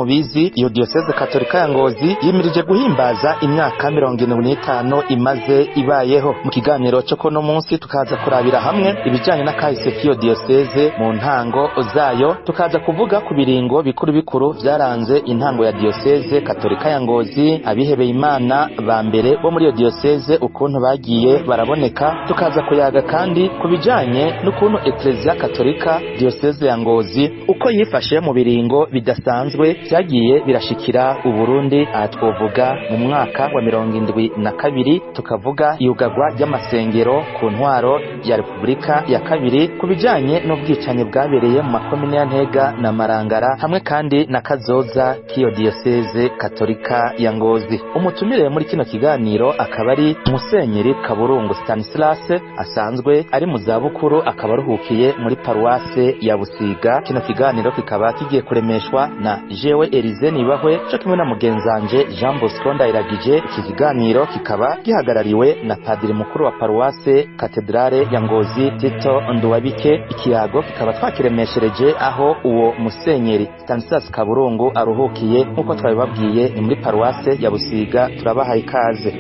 Mubizi, iyo diyoseze katolika ya Ngozi yimirije guhimbaza imyaka 75 imaze ibayeho. Mu kiganiro cyo kuno munsi tukaza kurabira hamwe ibijanye n'akahise k'iyo diyoseze mu ntango zayo, tukaza kuvuga ku biringo bikuru bikuru vyaranze intango ya diyoseze katolika ya Ngozi, abihebeye Imana ba mbere bo muri iyo diyoseze ukuntu bagiye baraboneka, tukaza kuyaga kandi ku bijanye n'ukuntu Eklezia Katolika diyoseze ya Ngozi uko yifashe mu biringo bidasanzwe vyagiye birashikira Uburundi. Aha twovuga mu mwaka wa 72, tukavuga iyugagwa ry'amasengero ku ntwaro ya Repubulika ya kabiri, ku bijanye n'ubwicanyi bwabereye mu makomine ya Ntega na Marangara, hamwe kandi na kazoza k'iyo diyoseze katolika ya Ngozi. Umutumire muri kino kiganiro akaba ari Musenyeri Kaburungu Stanislas, asanzwe ari mu zabukuru, akaba aruhukiye muri paruwase ya Busiga. Kino kiganiro kikaba kigiye kuremeshwa na jewe Elize Nibahwe co kimwe na mugenzanje Jean Bosco Ndayiragije. Iki kiganiro kikaba gihagarariwe na padiri mukuru wa paruwase katedrale ya Ngozi, Tito Nduwabike. Ikiyago kikaba twakiremeshereje aho uwo Musenyeri Stanislas Kaburungu aruhukiye, nk'uko twabibabwiye ni muri paruwase ya Busiga. Turabahaye ikaze.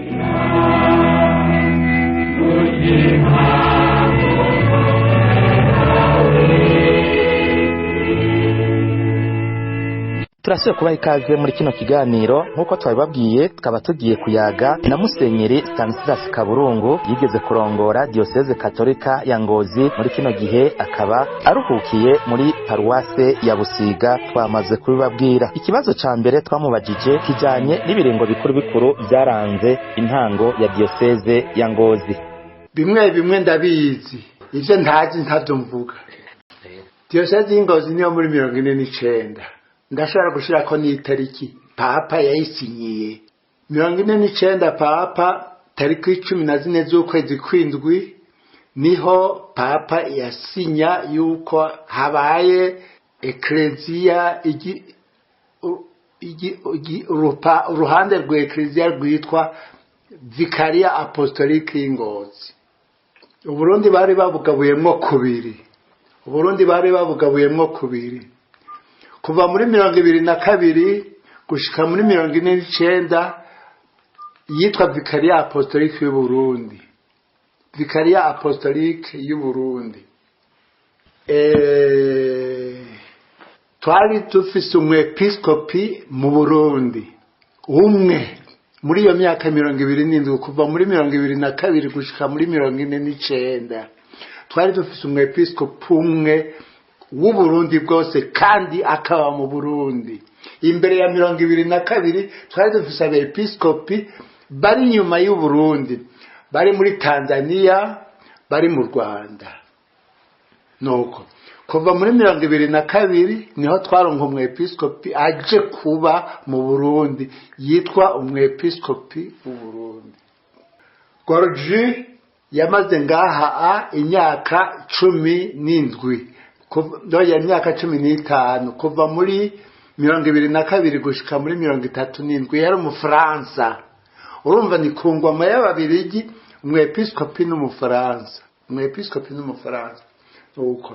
Turasuye kubaha ikaze muri kino kiganiro. Nk'uko twabibabwiye, tukaba tugiye kuyaga na Musenyeri Stanislas Kaburungu yigeze kurongora diyoseze katolika ya Ngozi, muri kino gihe akaba aruhukiye muri paruwase ya Busiga. Twamaze kubibabwira. Ikibazo ca mbere twamubajije kijanye n'ibiringo bikuru bikuru vyaranze intango ya diyoseze ya Ngozi. Bimwe bimwe ndabizi, ivyo ntazi ntavyo mvuga. Diyoseze y'Ingozi niyo muri 49, ndashobora gushirako n'itariki papa yayisinyiye 49. Papa tariki 14 z'ukwezi kw'indwi niho papa yasinya yuko habaye ekleziya uruhande rwa ekleziya rwitwa Vikariya Apostolike y'Ingozi. Uburundi bari babugabuyemwo kubiri, Uburundi bari babugabuyemwo kubiri kuva muri 22 gushika muri 49, yitwa Vikariya Apostolike y'Uburundi, Vikariya Apostolike y'Uburundi. Twari dufise umwepiskopi mu Burundi umwe muri iyo myaka 27, kuva muri 22 gushika muri 49 twari dufise umwepiskopi umwe w'Uburundi bwose, kandi akaba mu Burundi. Imbere ya 22 twari dufise abepiskopi bari inyuma y'Uburundi, bari muri Tanzania, bari mu Rwanda. Nuko kuva muri 22 niho twaronka umwepiskopi aje kuba mu Burundi yitwa umwepiskopi w'Uburundi. Gorgi yamaze ngaha imyaka 17, ya myaka 15, kuva muri 22 gushika muri 37. Yari umufaransa. Urumva ni ku ngoma y'Ababirigi, umwepiskopi n'umufaransa, umwepiskopi n'umufaransa. Uko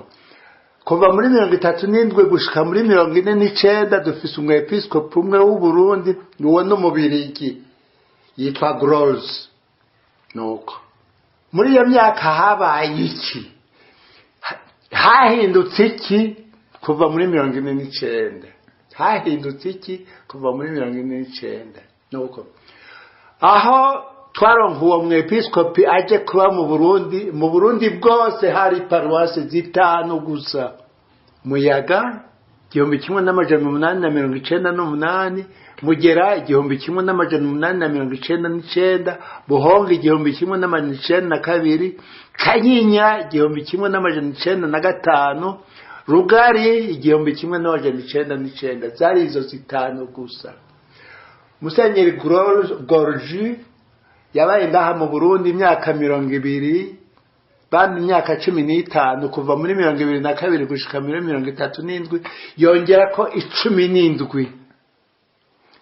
kuva muri 37 gushika muri 49 dufise umwepiskopi umwe w'Uburundi, uwo n'umubirigi yitwa Gross. Nuko muri iyo myaka habaye iki? Hahindutse iki kuva muri 49? Hahindutse iki kuva muri 49? Nuko aho twaronka uwo mwepiskopi aje kuba mu Burundi, mu Burundi bwose hari paruwase 5 gusa. Muyaga 1898, Mugera 1899, Buhonga 1902, Kanyinya 1905, Rugari 1999. Zari izo 5 gusa. Musenyeri Gorgi yabaye ngaha mu Burundi imyaka 20, bandi imyaka 15, kuva muri 22 gushika muri 37, yongera ko 17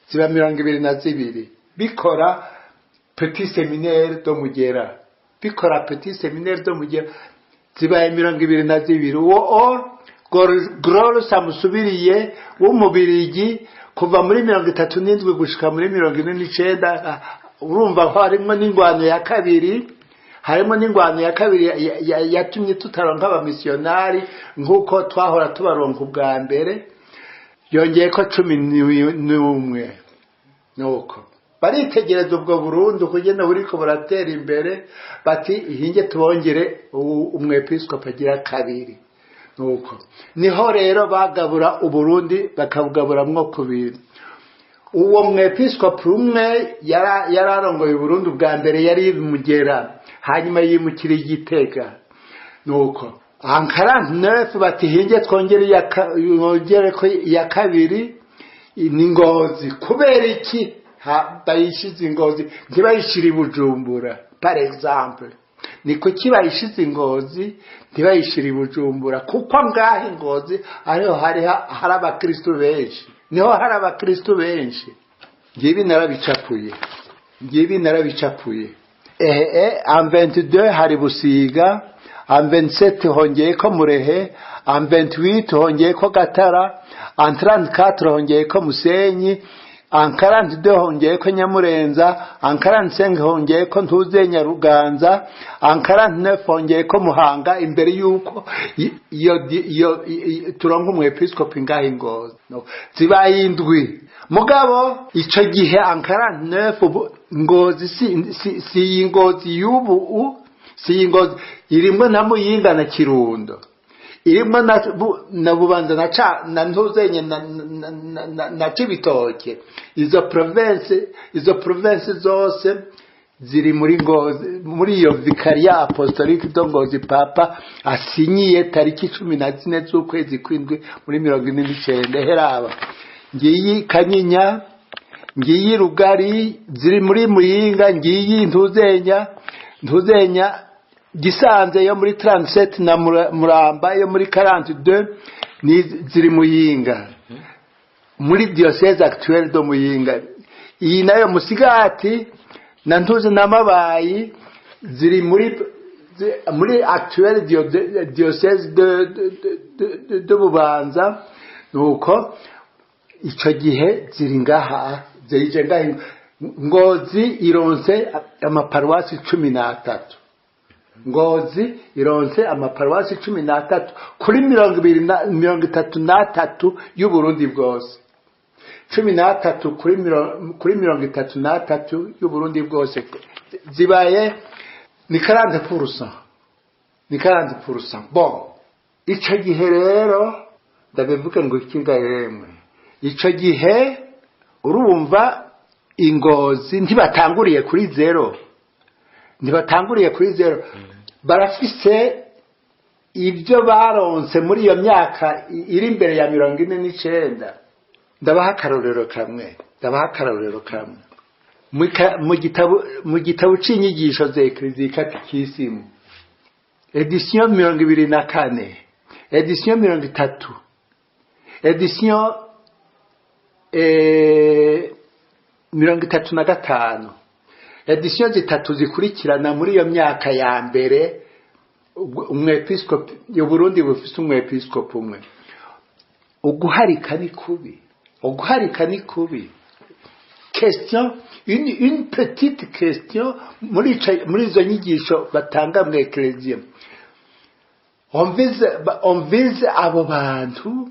ziba 22. Bikora Petit Séminaire do Mugera, bikora Petit Séminaire do Mugera, zibaye 22. Uwo Grols amusubiriye w'umubirigi kuva muri 37 gushika muri 49. Urumva ko harimo n'ingwano ya kabiri, harimo n'ingwano ya kabiri yatumye tutaronka abamisiyonari nk'uko twahora tubaronka ubwa mbere. Yongeye ko 11. Nuko baritegereza ubwo Burundi kugenda buriko buratera imbere, bati ihinge tubongere umwepiskopi agira kabiri. Nuko niho rero bagabura Uburundi, bakabugaburamwo kubiri. Uwo mwepiskopi umwe yararongoye Uburundi bwa mbere yari Mugera, hanyuma yimukira Igitega. Nuko en 49 bati hinge twongere ko iya kabiri ni Ngozi. Kubera iki bayishize Ingozi ntibayishire Bujumbura? Par exemple, ni kuki bayishize Ingozi ntibayishire Bujumbura? Kuko ngaho Ingozi ariho hari abakristo benshi, niho hari abakristo benshi. Ngibi narabicapuye, en 22 hari Busiga, en 27 hongeye ko Murehe, en 28 hongeye ko Gatara, en 34 hongeye ko Musenyi, en 42 hongeye ko Nyamurenza, en 45 hongeye ko Ntuzenya Ruganza, en 49 hongeye ko Muhanga, imbere yuko iyo turonka umwepiskopi ngaho Ingozi. No, zibaye indwi. Mugabo ico gihe en 49 Ngozi si Ingozi y'ubu, si Ingozi irimwo na Muyinga na Kirundo, irimwo na Bubanza na Ntuzenye na Cibitoke. Izo province zose ziri muri Ngozi, muri iyo Vicaria Apostolique de Ngozi Papa asinyiye tariki 14 z'ukwezi kw'indwi muri 49. Heraba ngiyi Kanyinya, ngiyi Rugari ziri muri Muyinga, ngiyi Ntuzenya Gisanze yo muri 37 na Muramba yo muri 42 ni ziri Muyinga, muri diocèse actuelle de Muyinga. Iyi nayo Musigati na Ntuze na Mabayi ziri muri actuelle diocèse de Bubanza. Nuko ico gihe ziri ngaha, zirije ngaha. Ngozi ironse amaparuwasi 13. Ngozi ironse amaparuwasi 13 kuri 233 y'Uburundi bwose. 13 kuri 33 y'Uburundi bwose zibaye ni 40%. Ni 40%. Bon, ico gihe rero ndabivuga ngo ikinga yemwe, ico gihe urumva Ingozi ntibatanguriye kuri zero, ntibatanguriye kuri zero. Barafise ibyo baronse muri iyo myaka iri imbere ya 49. Ndabaha akarorero kamwe, mu gitabo c'inyigisho za Ecclesia Catechisme, edition 24, edition 30, edition 35, edition zitatu zikurikirana muri iyo myaka ya mbere. Umwepiskopi y'Uburundi bufise umwepiskopi umwe. Uguharika ni kubi, uguharika ni kubi. Question, une petite question muri izo nyigisho batanga mu Ecclesia. On vise abo bantu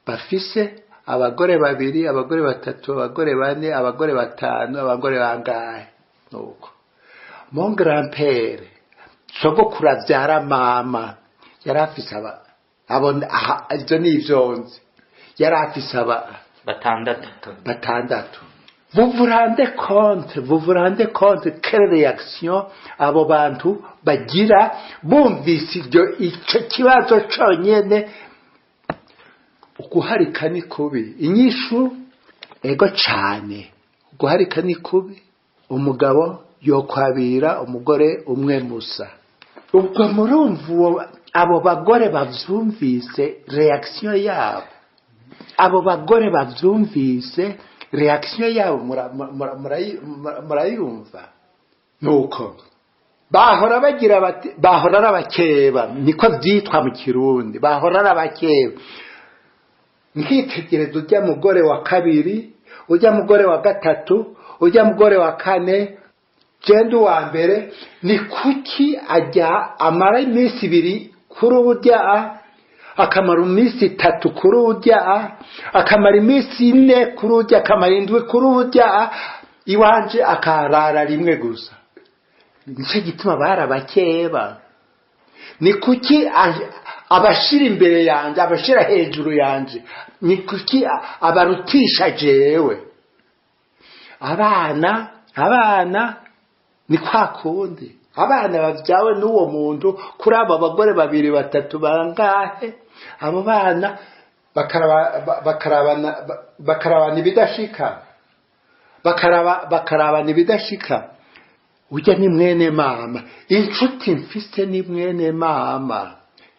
bafise abagore babiri, abagore batatu, abagore bane, abagore batanu, abagore bangahe. Nuko mon grand-père, sogokuru avyara mama, yari afise abo ivyo ni ivyonzi, yari afise batandatu. Vous vous rendez compte quelle réaction abo bantu bagira bumvise ico kibazo conyene. Uguharika ni kubi. Inyishu ego cane, uguharika ni kubi. Umugabo yokwabira umugore umwe musa. Ubwo murumva abo bagore bavyumvise reaction yabo, abo bagore bavyumvise reaction yabo murayumva. Nuko Bahora bagira bati, bahora ari abakeba, niko vyitwa mu Kirundi, bahora ari abakeba. Nkitegereza ujya mugore wa kabiri, ujya mugore wa gatatu, ujya mugore wa kane, genda uwa mbere, ni kuki ajya amara iminsi 2 kuri urya, akamara iminsi 3 kuri urya, akamara iminsi 4 kuri urya, akamara 7 kuri urya, iwanje akarara rimwe gusa. Nicyo gituma barabakeba. Ni kuki abashira imbere yanje, abashira hejuru yanje, ni kuki abarutisha jewe? Abana ni kwa kundi abana bavyawe n'uwo muntu kuri abo bagore 2 3 bangahe, abo bana bakarabana ibidashika, bakarabana ibidashika. Ujya ni mwene mama, inshuti mfise ni mwene mama.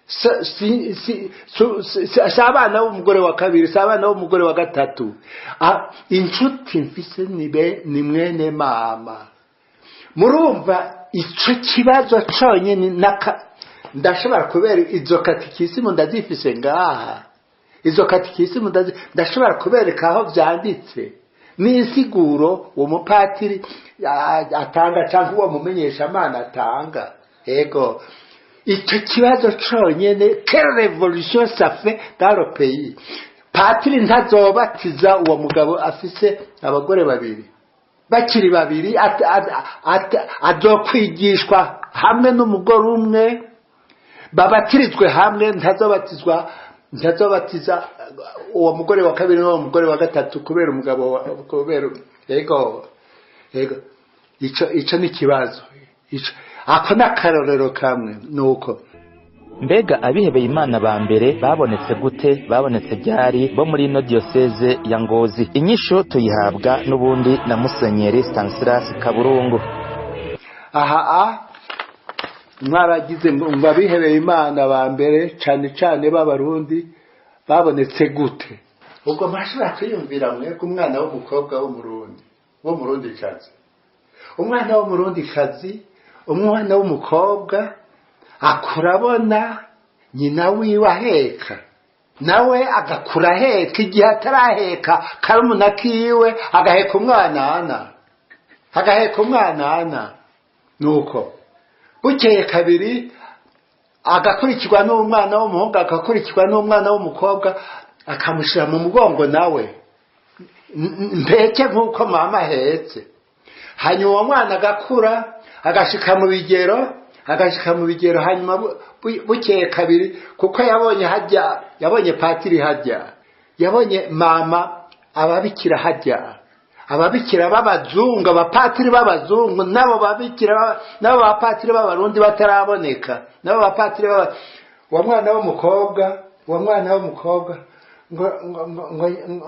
Si abana b'umugore wa kabiri, si abana b'umugore wa gatatu. Inshuti mfise ni mwene mama. Murumva ico kibazo conyene ndashobora kubera izo katikisimu ndazifise ngaha, izo katikisimu ndashobora kubereka aho vyanditse n'insiguro uwo mupatiri atanga cyangwa uwo mumenyesha amana atanga. Ego icyo kibazo conyene, quelle révolution ça fait dans le pays. Patiri ntazobatiza uwo mugabo afise abagore 2 bakiri 2, azokwigishwa hamwe n'umugore umwe, babatirizwe hamwe. Ntazobatizwa uwo mugore wa kabiri n'uwo mugore wa gatatu kubera umugabo, kubera ego ico ni kibazo. Ico ako nakarorero kamwe nuko. Mbega abihebeye Imana ba mbere babonetse gute? Babonetse ryari bo muri ino diocese ya Ngozi? Inyishu tuyihabwa n'ubundi na Musenyeri Stanislas Kaburungu. Aha mwaragize ngo abihebeye Imana ba mbere cyane cyane b'abarundi babonetse gute? Ubwo mashobora kwiyumvira mwebwe umwana w'umukobwa w'umurundi, w'umurundikazi, umwana w'umurundikazi, umwana w'umukobwa akurabona nyina wiwe aheka, nawe agakura aheka, igihe ataraheka karumuna kiwe agaheka umwanana, nuko bukeye kabiri agakurikirwa n'umwana w'umuhungu, agakurikirwa n'umwana w'umukobwa, akamushira mu mugongo nawe mpeke nk'uko mama ahetse. Hanyuma uwo mwana agakura agashika mu bigero, hanyuma bukeye kabiri, kuko yabonye hajya, yabonye patiri hajya, yabonye mama ababikira hajya, ababikira b'abazungu, abapatiri b'abazungu nabo babikira, nabo bapatiri b'abarundi bataraboneka, nabo bapatiri wa mwana w'umukobwa,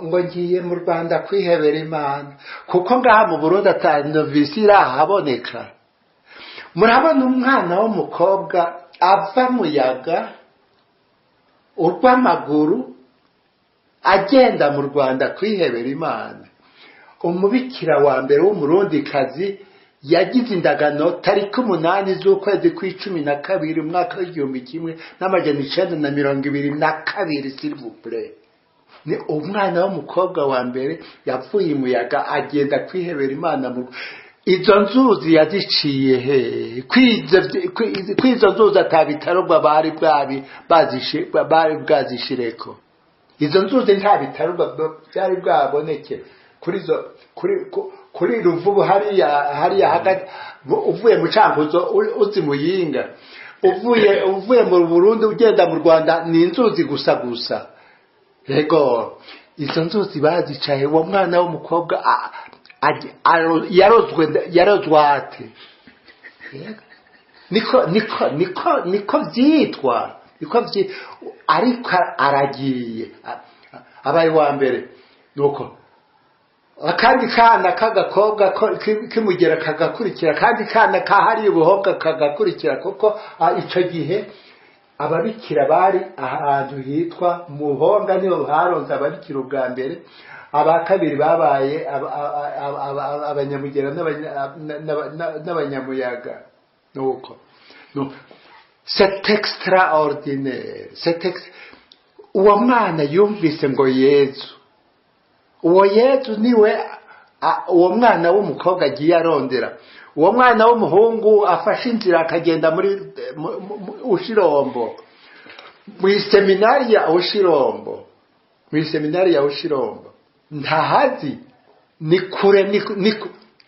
ngo ngiye mu Rwanda kwihebera Imana, kuko ngaha mu Burundi atanovisi irahaboneka. Murabona umwana w'umukobwa ava muyaga urw'amaguru agenda mu Rwanda kwihebera Imana. Umubikira wa mbere w'umurundikazi yagize indagano tariki 8 z'ukwezi kwa 12 umwaka w'1922, s'il vous plaît. Ni umwana w'umukobwa wa mbere yavuye muyaga agenda kwihebera Imana mu izo nzuzi yaziciye he? Kwizo nzuzi atabitarugwa bari bwazishireko. Izo nzuzi nta bitarugwa byari bwaboneke kuri Ruvubu hariya hagati, uvuye mu Cankuzo uzi Muyinga, uvuye mu Burundi ugenda mu Rwanda, ni inzuzi gusa gusa. Yego izo nzuzi bazicaye. Uwo mwana w'umukobwa yarozwe ate? Niko vyitwa, ariko aragiye abaye wa mbere. Nuko akandi kana k'agakobwa kimugera kagakurikira, kandi kana kahari ubuhobwa kagakurikira, kuko ico gihe ababikira bari ahantu hitwa Muhonga, niho haronze ababikira ubwa mbere. Aba kabiri babaye abanyamugera n'abanyamuyaga. Nuko no, c'est extraordinaire, uwo mwana yumvise ngo Yezu, uwo Yezu niwe uwo mwana w'umukobwa agiye arondera. Uwo mwana w'umuhungu afashe inzira akagenda muri Ushirombo, mu iseminari ya Ushirombo, mu iseminari ya Ushirombo ntahazi, ni kure, ni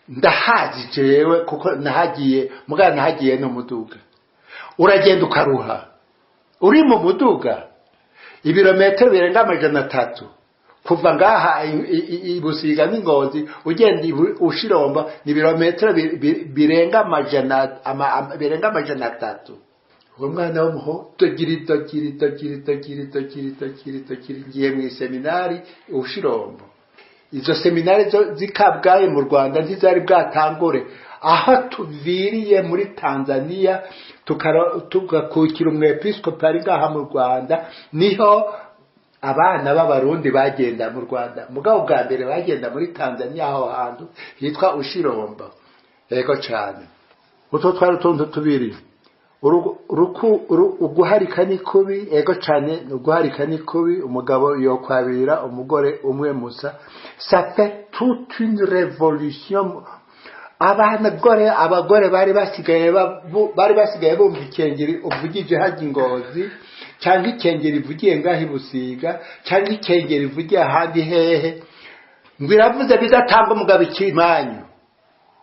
ndahazi jewe kuko nahagiye, mugabo nahagiye no muduga. Uragenda ukaruha uri mu muduga ibirometero birenga 300 kuva ngaha i Busiga n'Ingozi ugenda Ushiromba, ni ibirometero birenga 300. Uwo mwana w'umuhungu dogiri dogiri dogiri dogiri dogiri dogiri dogiri, ngiye mu iseminari Ushirombo. Izo seminari zikabwaye mu Rwanda ntizari bwatangure. Aho tuviriye muri Tanzania tugakukira umwepiskopi ari ngaha mu Rwanda, niho abana b'Abarundi bagenda mu Rwanda. Mugabo bwa mbere bagenda muri Tanzania, aho hantu hitwa Ushirombo. Yego cyane. Utwo twari utuntu tubiri. Uguharika ni kubi, ego cyane, uguharika ni kubi. Umugabo yokwabira umugore umwe musa, ça fait toute une révolution. Abagore abagore bari basigaye bumva ikengeri uvugije hajya Ingozi, cyangwa ikengeri ivugiye ngaho i Busiga, cyangwa ikengeri ivugiye ahandi hehe, ngo iravuze bidatanga umugabo ikimanyu.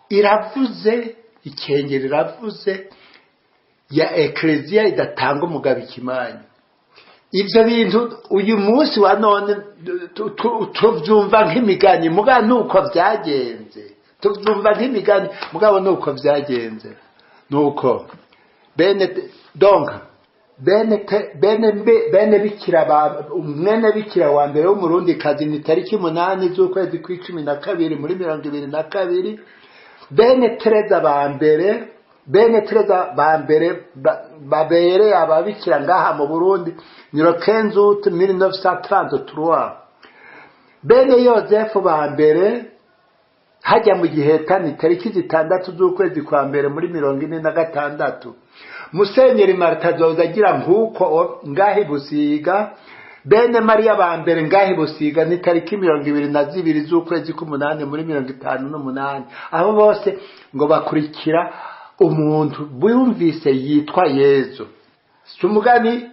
Iravuze ikengeri, iravuze ya ekleziya idatanga umugabo ikimanyu. Ibyo bintu uyu munsi wa none tuvyumva nk'imigani, mugabo nuko vyagenze. Tuvyumva nk'imigani, mugabo nuko vyagenze. Nuko bene donc bene bene bene bikira ba mwene bikira wa mbere w'Umurundi kazi ni tariki 8 z'ukwezi kw'icumi na kabiri muri 2022. Bene Tereza ba mbere, bene Tereza ba mbere babereye ababikira ngaha mu Burundi ni le 15 août 1933. Bene Yozefu ba mbere hajya mu Giheta ni tariki 6 z'ukwezi kwa mbere muri 46. Musenyeri Marta azoza agira nkuko ngahi Busiga. Bene Mariya ba mbere ngahi Busiga ni tariki 22 z'ukwezi k'umunani muri 58. Abo bose ngo bakurikira umuntu bumvise yitwa Yezu. Si umugani,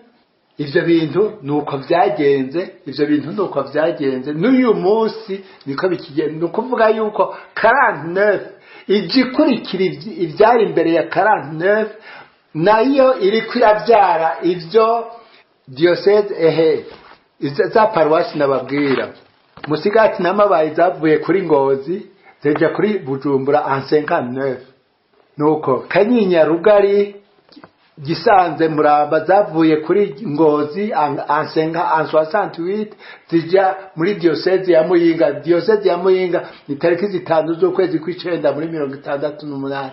ivyo bintu nuko vyagenze, ivyo bintu nuko vyagenze n'uyu munsi niko bikigenda. Ni ukuvuga yuko 49 ije ikurikira ivyari imbere ya 49, nayo iriko iravyara ivyo diocese ehe za paruwasi nababwira. Musigati n'Amabayi zavuye kuri Ngozi zija kuri Bujumbura en 59. Nuko Kanyinya, Rugari, Gisanze, Muramba zavuye kuri Ngozi en 68 zija muri diocese ya Muyinga. Diocese ya Muyinga ni tariki 5 z'ukwezi kw'icenda muri 68.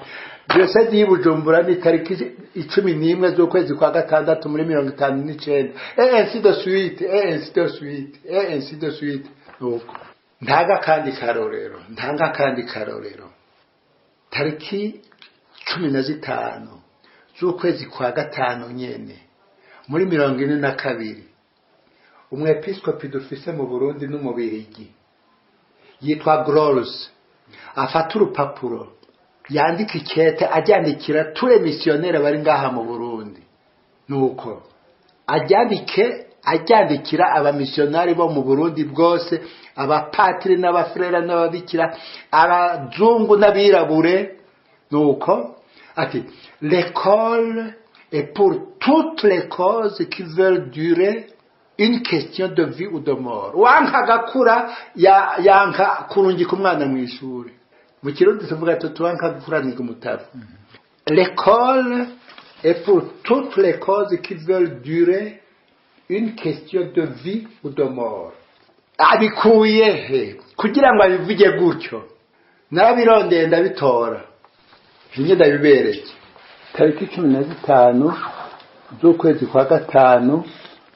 Diocese y'Ibujumbura ni tariki 11 z'ukwezi kwa gatandatu muri 59, et ainsi de suite, et ainsi de suite, et ainsi de suite. Nuko ntanga kandi karorero, ntanga kandi karorero. Tariki 15 z'ukwezi kwa gatanu nyene muri 42, umwepiskopi dufise mu Burundi n'umubirigi yitwa Grols afata urupapuro yandika ikete ajyandikira tous les missionnaires bari ngaha mu Burundi. Nuko ajyandike ajyandikira abamissionari bo mu Burundi bwose, abapatiri n'abafrera n'ababikira, abazungu n'abirabure. Nuko ati: "L'école est pour toutes les causes qui veulent durer une question de vie ou de mort." Wanka gakura yanka kurungika umwana mu ishuri. Mu Kirundi tuvuga tuti wanka gukuraniga umutavu. L'école est pour toutes les causes qui veulent durer une question de vie ou de mort. Abikuye he kugira ngo abivuge gutyo? Narabirondeye ndabitora, bimwe ndabibereke. Tariki 15 z'ukwezi kwa gatanu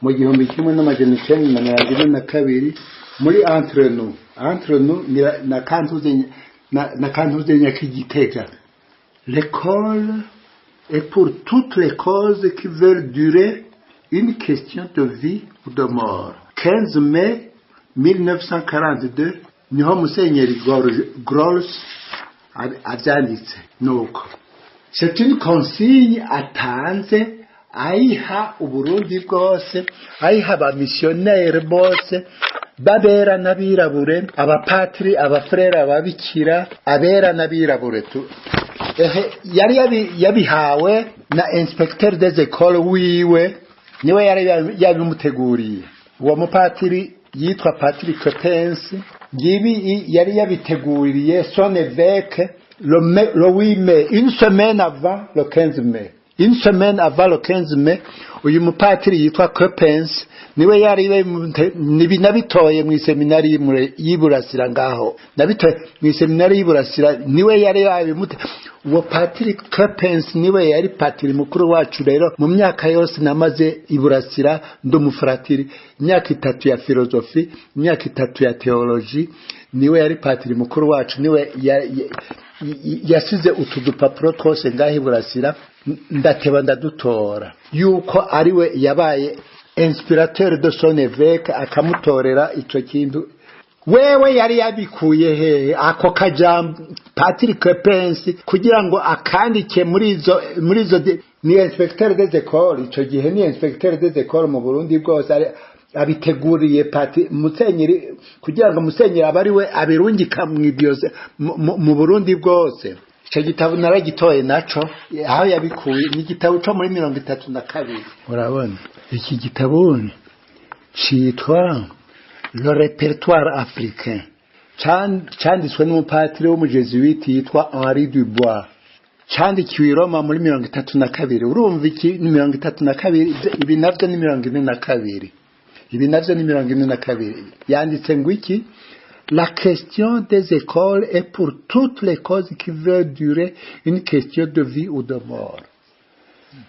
mu 1942 muri Entre Nous, Entre Nous na kantuze na k'Igitega: "L'école est pour toutes les causes qui veulent durer une question de vie ou de mort. 15 mai 1942 niho Musenyeri Grols abyanditse. Nuko c'est une consigne atanze, ayiha Uburundi bwose, ayiha abamisiyoneri bose babera n'abirabure, abapatiri, abafurere, ababikira, abera n'abirabure. Ehe, yari yabihawe na inspecteur des écoles wiwe, niwe yari yabimuteguriye. Uwo mupatiri yitwa Patiri Coppens. Ngibi yari yabiteguriye son évêque le 8 mai, une semaine avant le 15 mai, une semaine avant le 15 mai. Uyu mupatiri yitwa Coppens niwe yari nibi nabitoye mu seminari y'Iburasira, ngaho nabitoye mu seminari y'Iburasira, niwe yari yabimute. Uwo Patiri Coppens niwe yari patiri mukuru wacu. Rero mu myaka yose namaze Iburasira ndi umufuratiri, imyaka 3 ya philosophie, imyaka 3 ya théologie, niwe yari patiri mukuru wacu. Niwe yasize utu dupapuro twose ngaho Iburasira, ndateba ndadutora, yuko ariwe yabaye inspirateur de son évêque, akamutorera ico kintu. Wewe yari yabikuye hehe ako kajambo, Patiri Coppens, kugira ngo akandike muri izo ni inspecteur des écoles ico gihe, ni inspecteur des écoles mu Burundi bwose, abiteguriye pati Musenyeri kugira ngo Musenyeri abe ari we abirungika mu Burundi bwose? Ico gitabo naragitoye naco aho yabikuye, ni igitabo co muri 32. Urabona iki gitabo citwa Le Répertoire africain, canditswe n'umupatiri w'umujesuite yitwa Henri Dubois, candikiwe i Roma muri 32. Urumva iki ni 32, ibi navyo ni 42, ibi navyo ni 42. Yanditse ngo iki? La question des écoles est pour toutes les causes qui veulent durer une question de vie ou de mort.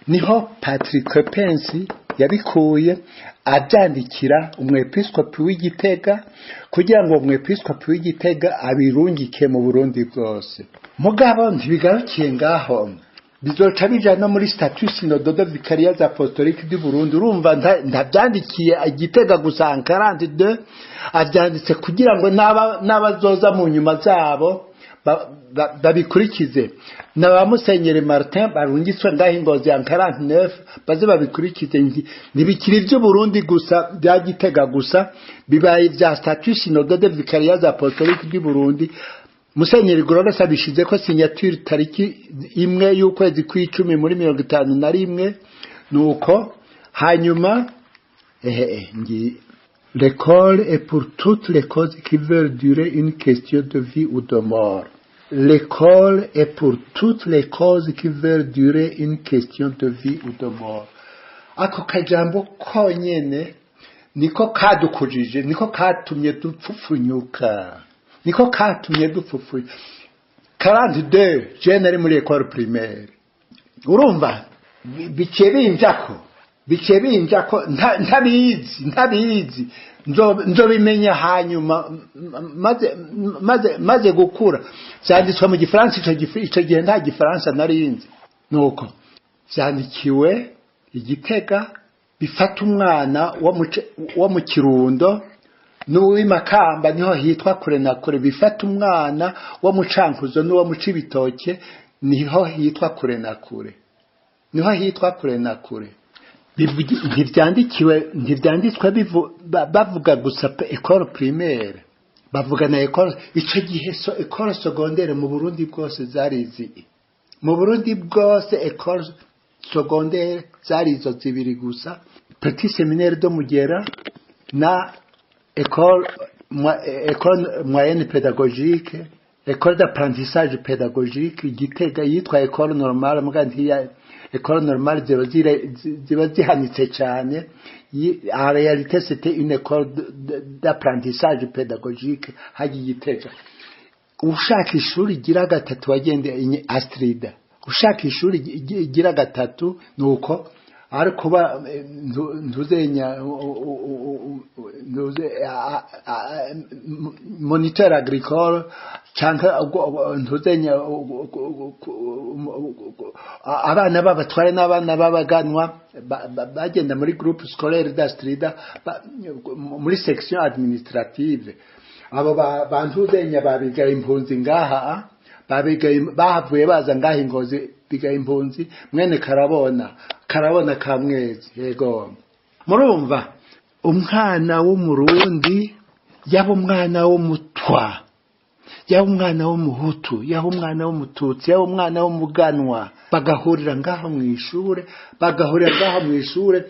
Niho Patiri Coppens yabikuye, abyandikira umwepiskopi w'Igitega kugira ngo umwepiskopi w'Igitega abirungike mu Burundi bwose. Mugabo ntibigarukiye ngaho, bizoca bija no muri statuts synodaux de vicariats apostoliques du Burundi. Urumva ntabyandikiye Igitega gusa en 42, abyanditse kugira ngo n'abazoza mu nyuma zabo babikurikize, na ba Musenyeri Martin barungitswe ngaho Ingozi ya 49 baze babikurikize. Ntibikiri iby'Uburundi gusa, bya Gitega gusa, bibaye ibya statuts synodaux de vicariats apostoliques du Burundi. Musenyeri Grols abishize ko signature tariki 1 y'ukwezi kw'icumi muri 51. Nuko hanyuma ehe ngi l'école est pour toutes les causes qui veulent durer une question de vie ou de mort. L'école est pour toutes les causes qui veulent durer une question de vie ou de mort. Ako kajambo konyene niko kadukujije, niko katumye dupfupfunyuka, niko katumye dupfupfunyuka. 42 je nari muri école primaire. Urumva biciye binjako, ntabizi, nzobimenya hanyuma maze gukura. Vyanditswe mu Gifaransa, ico gihe nta Gifaransa narinzi. Nuko vyandikiwe Igitega, bifata umwana wo mu Kirundo n'uw'imakamba, niho hitwa kure na kure, bifata umwana wo mu Cankuzo n'uwo mu Cibitoke, niho hitwa kure na kure, niho hitwa kure na kure. Ntivyandikiwe, ntivyanditswe bavuga gusa école primaire, bavuga na école. Ico gihe so école secondaire mu Burundi bwose zari izi, mu Burundi bwose école secondaire zari izo zibiri gusa: Petit Séminaire de Mugera na école moyenne pédagogique, école d'apprentissage pédagogique Igitega, yitwa école normale. Muga ntiya école normale ziba zihanitse cyane. En réalité c'était une école d'apprentissage pédagogique hajya Igitega. Ushaka ishuri igira gatatu wagende Astrida, ushaka ishuri igira gatatu. Nuko Ari kuba ntuzenya ntuze moniteur agricole canke ntuzenya abana b'abatware n'abana b'abaganwa bagenda muri groupe scolaire d'Astrida, muri section administrative. Abo bantuzenya babigaye impunzi ngaha, babigaye bahavuye baza ngaha Ingozi, bigaye impunzi mwene Karabona, Karabona ka Mwezi. Yego, murumva, umwana w'Umurundi, yaba umwana w'Umutwa, yaba umwana w'Umuhutu, yaba umwana w'Umututsi, yaba umwana w'Umuganwa, bagahurira ngaho mu ishure, bagahurira ngaho mu ishure.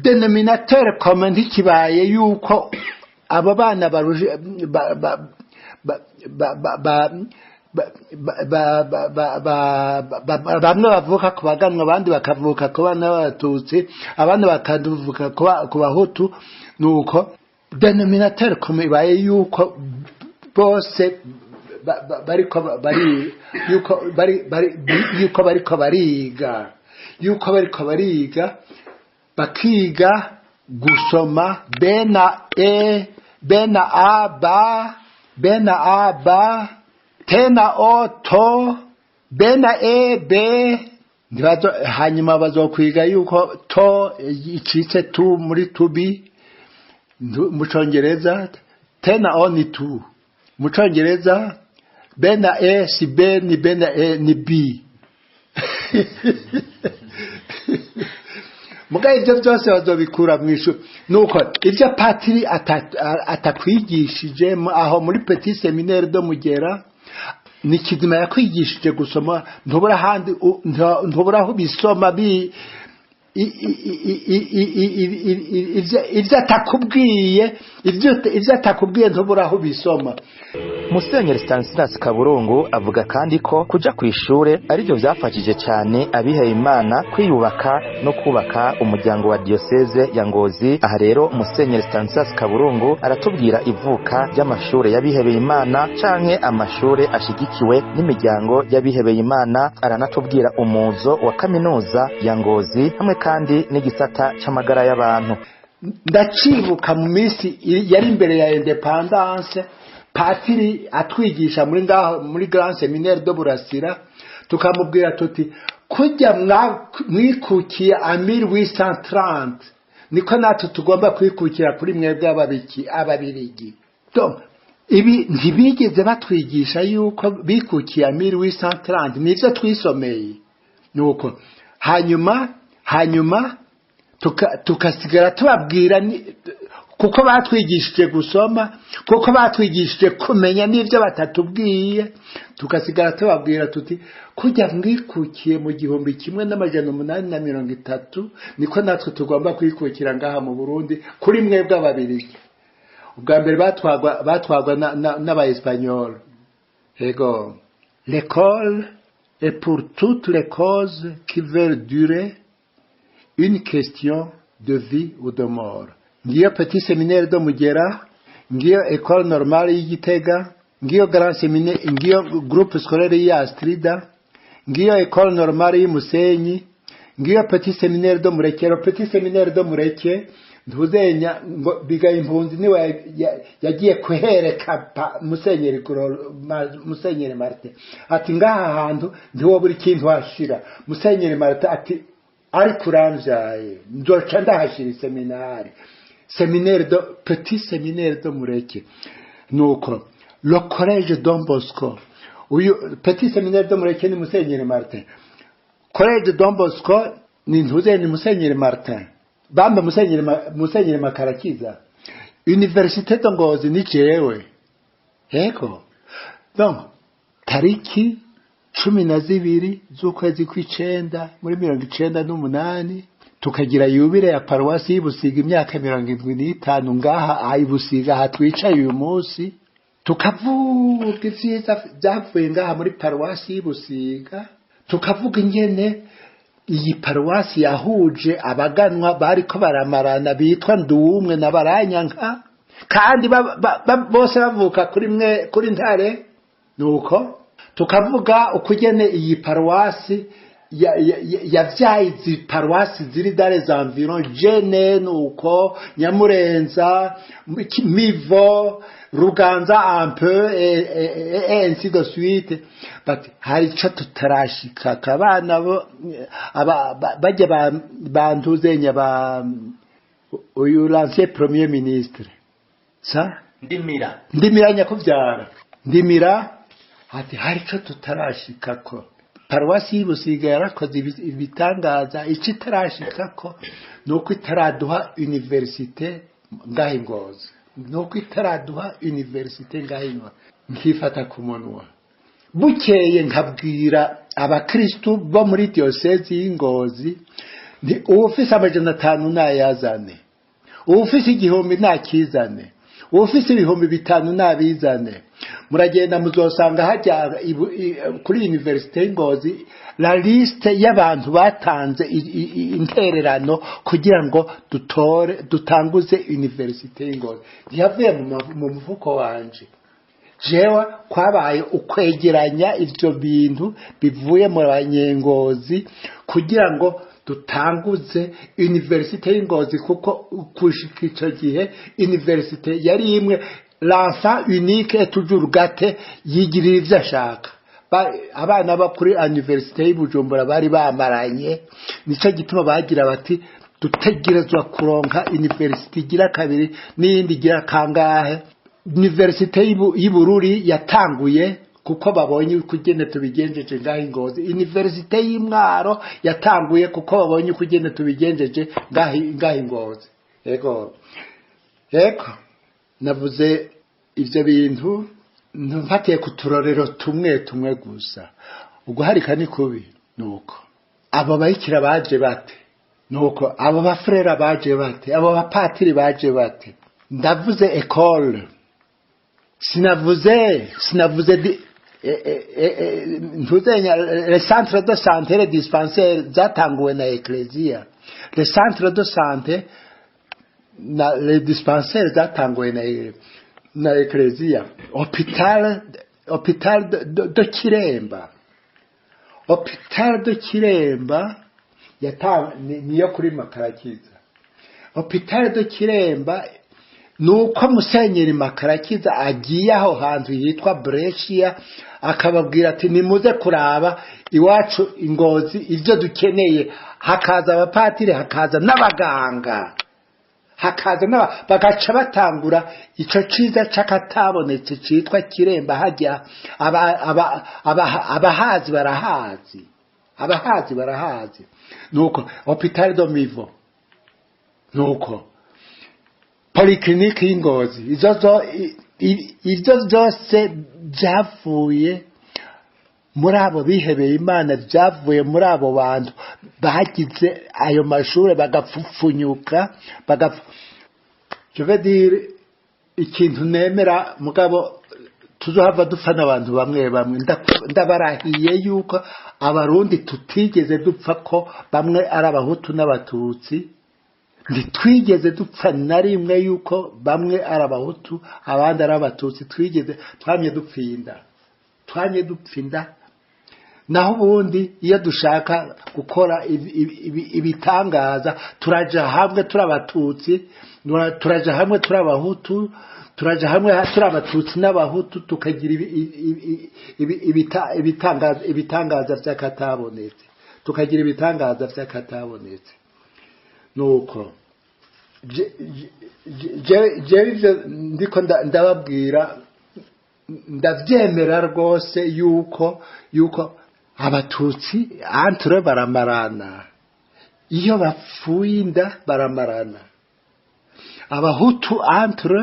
Dénominateur commun ntikibaye yuko abo bana baruje bamwe bavuka ku baganwa, abandi bakavuka ku bana b'Abatutsi, abandi bakavuka ku Bahutu. Nuko dénominateur commun ibaye yuko bose bariko bari yuko bari bari yuko bariko bariga, yuko bariko bariga, bakiga gusoma B na E, B na A, ba B na A, ba T na O, to B na E, B. Ntibazo hanyuma bazokwiga yuko to icitse tu muri to be mu Congereza, T na O ni tu mu Congereza, B na E si B, ni B na E ni B. Muga ibyo byose bazobikura mu ishuri. Nuko ibyo patiri atakwigishije aho muri Petit Séminaire de Mugera, ni kizima yakwigishije gusoma, ntubura ahandi ntubura aho bisoma bi ibyo atakubwiye, ntubura aho bisoma. Musenyeri Stanislas Kaburungu avuga kandi ko kuja ku ishure arivyo vyafashije cane abiheye Imana kwiyubaka no kubaka umuryango wa diyoseze ya Ngozi. Aha rero Musenyeri Stanislas Kaburungu aratubwira ivuka ry'amashure y'abihebeye Imana canke amashure ashigikiwe n'imiryango y'abihebeye Imana. Aranatubwira umuzo wa kaminuza ya Ngozi hamwe kandi n'igisata c'amagara y'abantu. Ndacibuka mu minsi yari imbere ya indépendance, patiri atwigisha muri ngaho muri Grand Séminaire de Burasira, tukamubwira tuti: "Kujya mwikukiye en 1830, niko natwe tugomba kwikukira kuri mwebwe ababiki Ababirigi." Donc ibi ntibigeze batwigisha yuko bikukiye en 1830, nivyo twisomeye. Nuko hanyuma tukasigara tubabwira kuko batwigishije gusoma, kuko batwigishije kumenya n'ibyo batatubwiye, tugasigara tubabwira tuti: "Kujya mwikukiye mu 1830, niko natwe tugomba kwikukira ngaha mu Burundi kuri mwebwe Ababirigi." Ubwa mbere batwagwa n'aba Espagnols. Ego, l'école est pour toutes les causes qui veulent durer une question de vie ou de mort. Ngiyo Petit Séminaire de Mugera, ngiyo École Normale y'Igitega, ngiyo Grand Séminaire, ngiyo Groupe Scolaire ya Astrida, ngiyo École Normale y'Imusenyi, ngiyo Petit Séminaire de Murekero. Petit Séminaire de Mureke, ntuzenya ngo bigaye impunzi niwe yagiye kuhereka Musenyeri Musenyeri Martin, ati: "Ngaha hantu ntiwobura ikintu washira." Musenyeri Martin ati: "Ariko uramvyaye, nzoca ndahashira iseminari." Séminaire de Petit Séminaire de Mureke. Nuko le Collège Don Bosco, uyu Petit Séminaire de Mureke ni Musenyeri Martin, Collège Don Bosco ni ntuze ni Musenyeri Martin bambe Musenyeri Makarakiza, Université de Ngozi ni jewe. Yego, donc tariki 12 z'ukwezi kw'icenda muri 98 tukagira yubile ya paruwasi y'Ibusiga, imyaka 75 ngaha Ibusiga, aha twicaye uyu munsi, tukavuga ivyiza vyavuye ngaha muri paruwasi y'Ibusiga, tukavuga ingene iyi paruwasi yahuje abaganwa bariko baramarana bitwa Nduwumwe na Baranyanka, kandi bose bavuka kuri mwe, kuri Ntare. Nuko tukavuga ukugene iyi paruwasi yavyaye izi paruwasi ziri dans les environs, Jene, nuko Nyamurenza, Mivo, Ruganza un peu et ainsi de suite. But hari ico tutarashikaka, abana bo bajya bantuzenya ba uyu l'ancien premier ministre sa Ndimira. Ndimira, nyakuvyara Ndimira, ati hari ico tutarashikako. Paruwasi y'Ibusiga yarakoze ibitangaza. Ico itarashikako nuko itaraduha université ngaho Ingozi, nuko itaraduha université ngaho Ingozi. Nkifata ku munwa, bukeye nkabwira abakristu bo muri diyosezi y'Ingozi nti: "Uwufise 500 nayazane, uwufise 1000 nakizane, uwufise 5000 nabizane. Muragenda muzosanga hajya kuri université y'Ingozi la liste y'abantu batanze intererano kugira ngo dutore, dutanguze université y'Ingozi." Ntiyavuye mu mufuko wanje jewe, kwabaye ukwegeranya ivyo bintu bivuye mu banyengozi kugira ngo dutanguze université y'Ingozi, kuko kushika ico gihe université yari imwe. L'enfant unique est toujours gâté, yigirira ivyo ashaka. Abana bo kuri université y'Ibujumbura bari bamaranye, nico gituma bagira bati: "Dutegerezwa kuronka université igira kabiri n'iyindi igira kangahe." Université y'Ibururi yatanguye kuko babonye ukugene tubigenjeje ngaho Ingozi. Université y'Imwaro yatanguye kuko babonye ukugene tubigenjeje ngaho Ingozi. Yego, navuze ivyo bintu mfatiye ku turorero tumwe tumwe gusa. Uguharika ni kubi. Nuko abo bayikira baje bate? Nuko abo bafurera baje bate? Abo bapatiri baje bate? Ndavuze école, sinavuze ntuzenya les centres de santé, les dispensaires zatanguwe na ecclesia. Les centres de santé na les dispensaires zatanguwe na ecclesia. Hôpital de Kiremba, hôpital de Kiremba niyo kuri Makarakiza. Hôpital de Kiremba nuko Musenyeri Makarakiza agiye aho hantu yitwa Brescia, akababwira ati: "Nimuze kuraba iwacu Ingozi ibyo dukeneye." Hakaza abapatiri, hakaza n'abaganga, hakaza bagaca batangura ico ciza c'akatabonetse citwa Kiremba. Hajya abahazi barahazi, abahazi barahazi. Nuko hôpital de Mivo, nuko polyclinique y'Ingozi, izo zo ivyo byose byavuye muri abo bihebeye Imana, byavuye muri abo bantu bagize ayo mashuri bagapfupfunyuka je veux dire, ikintu nemera, mugabo tuzohava dupfa n'abantu bamwe bamwe. Ndabarahiye yuko Abarundi tutigeze dupfa ko bamwe ari Abahutu n'Abatutsi. Ntitwigeze dupfa na rimwe yuko bamwe ari Abahutu abandi ari Abatutsi. Twigeze twamye dupfinda, twamye dupfinda. Naho ubundi iyo dushaka gukora ibitangaza, turaja hamwe turi Abatutsi, turaja hamwe turi Abahutu, turaja hamwe turi Abatutsi n'Abahutu, tukagira ibitangaza by'akatabonetse, tukagira ibitangaza by'akatabonetse. Nuko jewe ivyo ndiko ndababwira, ndavyemera rwose yuko Abatutsi entre baramarana, iyo bapfuye inda baramarana. Abahutu entre,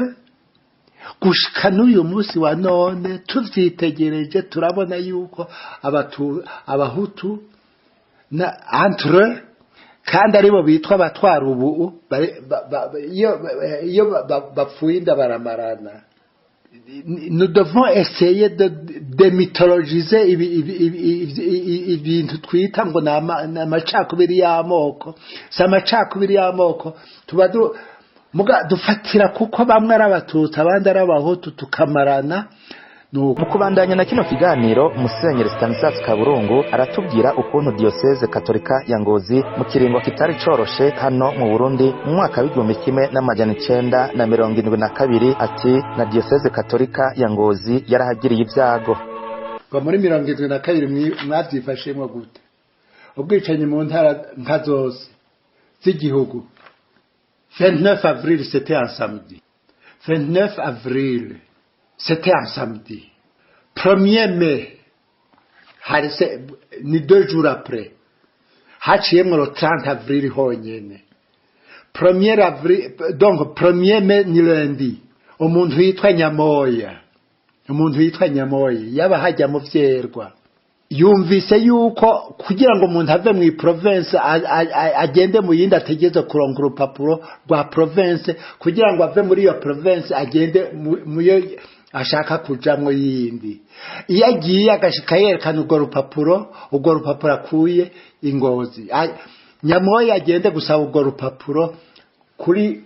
gushika n'uyu munsi wa none tuvyitegereje, turabona yuko Abahutu na entre, kandi aribo bitwa abatwara ubu, iyo bapfuye inda baramarana. Nous devons essayer de démythologiser ibintu twita ngo ni amacakubiri y'amoko. Si amacakubiri y'amoko, tuba muga dufatira kuko bamwe ari Abatutsi abandi ari Abahutu, tukamarana. Nuko Mu kubandanya na kino kiganiro, Musenyeri Stanislas Kaburungu aratubwira ukuntu Diyoseze Katolika ya Ngozi mu kiringo kitari coroshe hano mu Burundi mu mwaka w'1972, ati na Diyoseze Katolika ya Ngozi yarahagiriye ibyago. Ngo muri 72 mwavyifashemwo gute? Ubwicanyi mu ntara nka zose z'igihugu. 29 avril, c'était un samedi. 29 avril, c'était un samedi. 1er mai hari ni 2 jours après, haciyemwo le 30 avril honyene. 1er avril, donc 1er mai ni lundi. Umuntu yitwa Nyamoya, umuntu yitwa Nyamoya yaba hajya mu Vyerwa, yumvise yuko kugira ngo umuntu ave mu province agende mu yindi, ategereze kuronka urupapuro rwa province, kugira ngo ave muri iyo province agende muyo ashaka kujamwo yindi. Iyo agiye agashika yerekana urwo rupapuro, urwo rupapuro akuye i Ngozi. Nyamoya agende gusaba urwo rupapuro kuri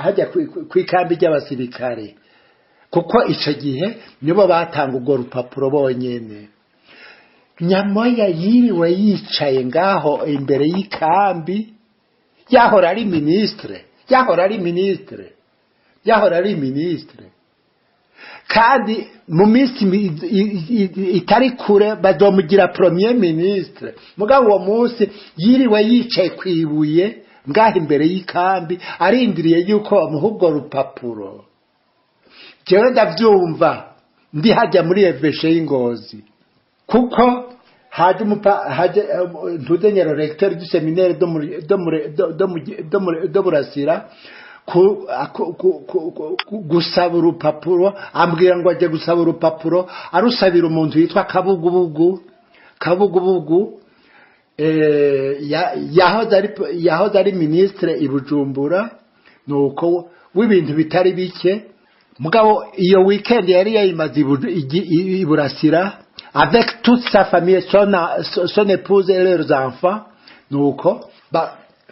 hajya kw'ikambi ry'abasirikare, kuko ico gihe nibo batanga urwo rupapuro bonyene. Nyamoya yiriwe yicaye ngaho imbere y'ikambi. Yahora ari ministre, yahora ari ministre, yahora ari ministre, kandi mu minsi itari kure bazomugira premier ministre. Mugabo uwo munsi yiriwe yicaye kwibuye ngaho imbere y'ikambi, arindiriye yuko bamuha urwo rupapuro. Jewe ndavyumva ndi hajya muri évêché y'i Ngozi, kuko haje umupa haje ntuzenyero recteur du séminaire do muri do muri do mu do muri do Burasira gusaba urupapuro. Ambwira ngo ajye gusaba urupapuro, arusabira umuntu yitwa Kabugubugu. Kabugubugu yahoze ari ministre i Bujumbura, nuko w'ibintu bitari bike. Mugabo iyo weekend yari yayimaze i Burasira avec toute sa famille, son épouse et leurs enfants. Nuko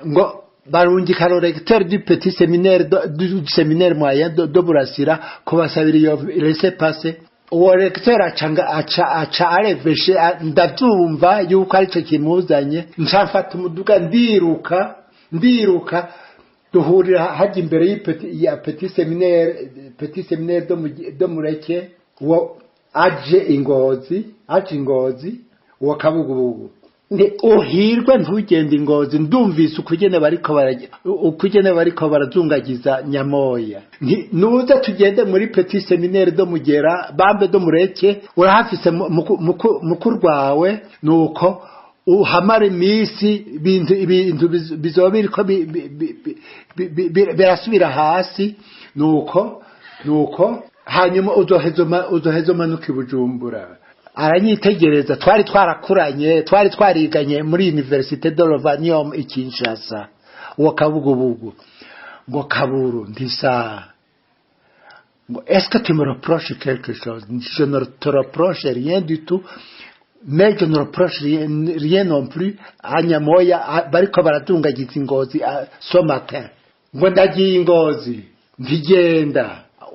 ngo barungika le recteur du petit séminaire du séminaire moyen de Burasira kubasabira iyo laissez-passer. Uwo recteur aca à l'évêché. Ndavyumva yuko aricyo kimuzanye. Nca mfata umuduga, ndiruka, ndiruka, duhurira hajya imbere ya petit séminaire do Mureke. Uwo aje i Ngozi, aje i Ngozi uwo Kabugubugu. Ni uhirwe ntugende i Ngozi, ndumvise ukugene bariko barazungagiza Nyamoya. Nti nuze tugende muri petit séminaire do Mugera bambe do Mureke, urahafise mukuru wawe. Nuko uhamara iminsi, ibintu bizoba biriko birasubira hasi. Nuko hanyuma uzoheza umanuka i Bujumbura. Aranyitegereza, twari twarakuranye, twari twariganye muri Université de Lovanium i Kinshasa, uwo Kabugubugu. Ngo: "Kaburu," ndisa, ngo: "Est-ce que tu me reproches quelque chose?" "Je ne te reproche rien du tout, mais je ne reproche rien, rien non plus à Nyamoya bariko baratungagiza i Ngozi ce matin." Ngo: "Ndagiye i Ngozi." Ntigenda,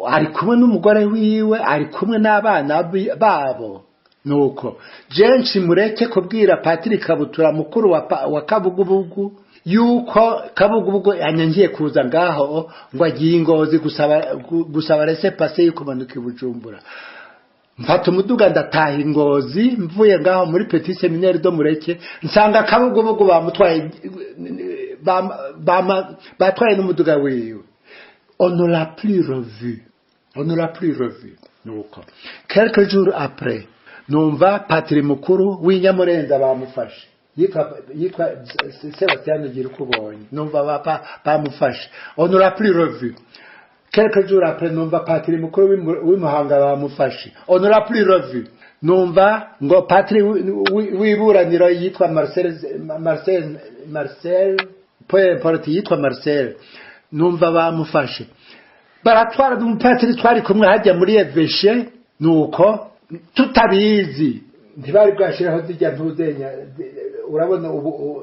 ari kumwe n'umugore wiwe, ari kumwe n'abana babo. Nuko jenshi mureke kubwira Patiri Kabutura, mukuru wa Kabugubugu, yuko Kabugubugu yanyangiye kuza ngaho, ngo agiye i Ngozi gusaba laissez-passer yuko manuka i Bujumbura. Mfata umuduga, ndataha i Ngozi. Mvuye ngaho muri petit séminaire do Mureke, nsanga Kabugubugu bamutwaye, batwaye n'umuduga wiwe. On ne l'a plus revu, on ne l'a plus revu. Nuko quelques jours après numva patiri mukuru w'Inyamurenza bamufashe, yitwa Sebastian Girukubonye. Numva bamufashe. On ne l'a plus revu. Quelques jours après numva patiri mukuru w'Imuhanga bamufashe. On ne l'a plus revu. Numva ngo patiri w'iburaniro yitwa Marcel, Marcel, Marcel, peu importe, yitwa Marcel, numva bamufashe, baratwara umupatiri twari kumwe hajya muri évêché. Nuko tutabizi, ntibari bwashiraho zijya ntuzenya. Urabona ubu